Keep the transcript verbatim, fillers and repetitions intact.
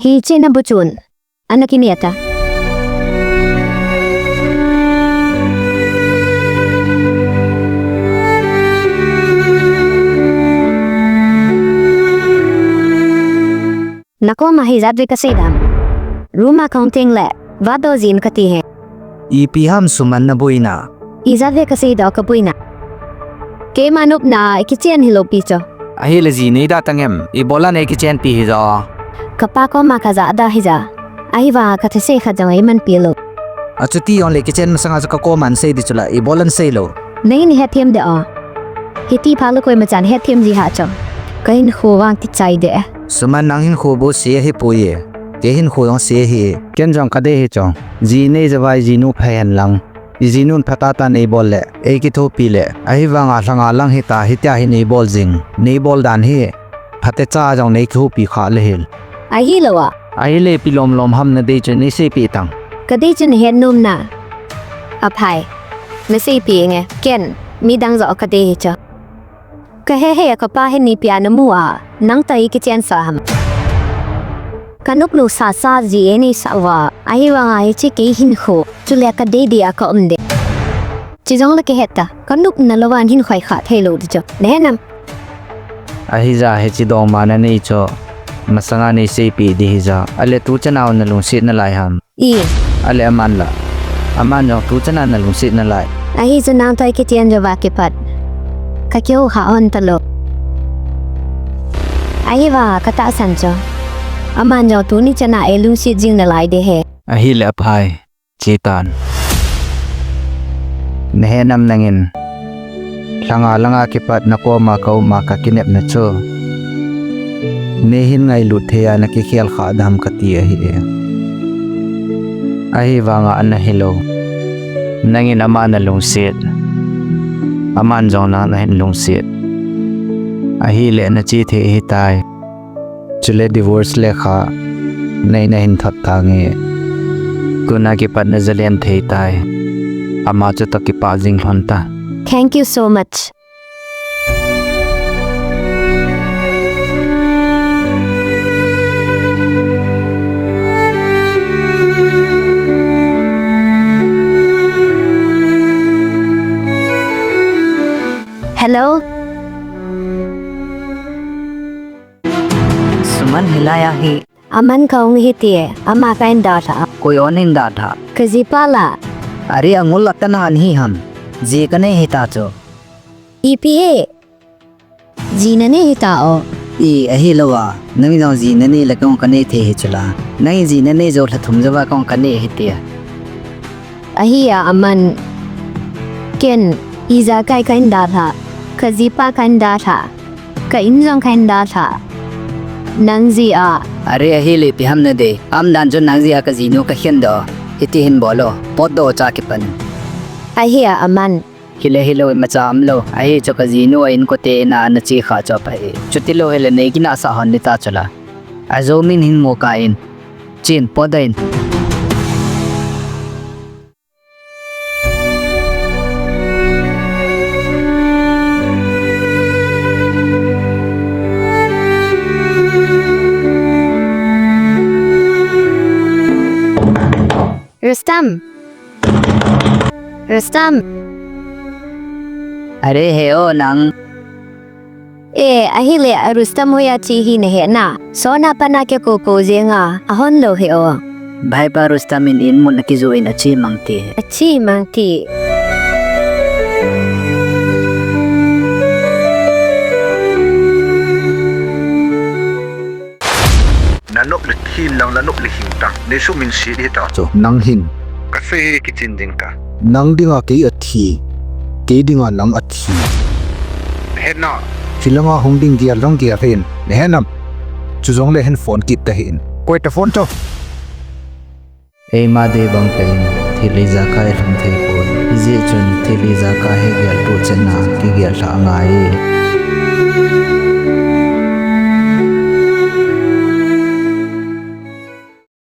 Hiche nabu chun. Ana kineta. Nakoma hijat ve kasei dam. Room a kahung teng le, vado jin kati e. Ipi ham Suman naboina? Ijat ve kasei doh kaboina. Keima nopna a kichen hilou pi cho. Ahile ji nei da tang em, ibola nei kichenpi hijo. Kapa koma kajah da hija. Ahivanga kathusei khat jong eimanpi lou. Achuti jongle kichen masanga chu kakoma nasei di chula, ibola nasei lou. Nei nahet them de o. Hiti phat le koima chan het them ji ha cho. Kahinkho vang kichai de. Suman nang hinkho bou se ahipoi. Kei hinkho jong se ahi. Ken jong kadei hi cho. Ji nei jovai jinu pha hen lang. Ijinun phatah tah neibol le, eikithopi le, ahivanga lhanga lang hita hitia hi neibol jing, neibol dan hi, phatecha jong neikithopi kha le hel. Ahilou a. Ahile ipi lomlom ham nadei chu neiseipeh tang. Kadei chu nahet nom na. Aphai. Naseipeh inge, ken, midang joh kadei hi chu. Kahe he kapa hin ipi a namu a, nang toh eikichensa ham. Kanop lou sasa ji e neisah uva, ahivanga hiche kei hinkho, chule kadei dei a kaum ding. Chujongle kahet ta, kanopna louva hin khoikha theilou di chu. Nahe nam? Ahija hiche dongma nanei chu, masanga neiseipeh di hija, ale tuchan a nalungset nalai ham. I. Ale aman la. Aman jong tuchan a nalungset nalai. Ahi chu nang toh kichen jouva kipat. Kakihou kha hon talou. Ahivanga katahsan chu. Aman jong tuni chan a eilungset jing nalai ding ahi. Ahile aphai. Chetan. Nahe nam nangin. Lhanga langa kipat nakoma kauma kakinepna chu. Neihin ngailut thei a nakikhel kha dam kati ahi e. Ahivanga ana hilou. Nangin ama nalungset. Aman jong nang nahin lungset. Ahile nache thei ahitai. Chule divorce lekha nei nahin thot tange. Tuna kipat najalen thei tai. Ama chu toh kipah jing lhon ta. Thank you so much. Hello. Suman hilai a hi. Aman kahung hiti e, ama kahin dalha. Koi hon hin dalha? Kajipa la. Are angol la kana hin hi ham. Ji kanei hita chu. Ipi e. Ji nanei hita o. I ahilou a. Nang jong ji nanei le kahung kanei thei hi chula. Nang ji nanei jou lha thum jouva kahung kanei hiti e. Ahi a aman. Ken, ijakai kahin dalha. Kajipa kahin dalha. Ka in jong kahin dalha. Nang jeh a. Are ahile ipi ham nadei. Aumdan chun nang jeh a kajinu kakhen doh. Hiti hin bol o. Potdoh cha kipan. Ahi a aman. Hile hilou imacha umlou. Ahi chu kajinu a inkote in a nache kha chu apha e. Chutilou hile nei kinahsah hon ding ta chula. Ajou min hin mokai in. Chen, potdoh in. Rustam. Rustam. Are he o nang. E, ahile a Rustam hoiya che hi nahe na. Sona pana kei kou kou jenga, ahon lou he o. Bhaipa Rustam in in mun akijoh in ache mang ti. Ache mang ti. Nanop le thin lang, nanop le hing tang. Nei sumin si di ta. Chu, nang hin. Kasei hi kichin ding ta. Nang dinga kei athi. Kei dinga nang athi. Hena. Chilanga hung ding dia lang dia hin. Nahe nam. Chujongle hin phone kit ta hin. Koi ta phone to. Eima dei bang pen, thil ijakai lhung thei poi. Hijeh chun, thil ijakai hi geltoh chetna, kigel lhah angai.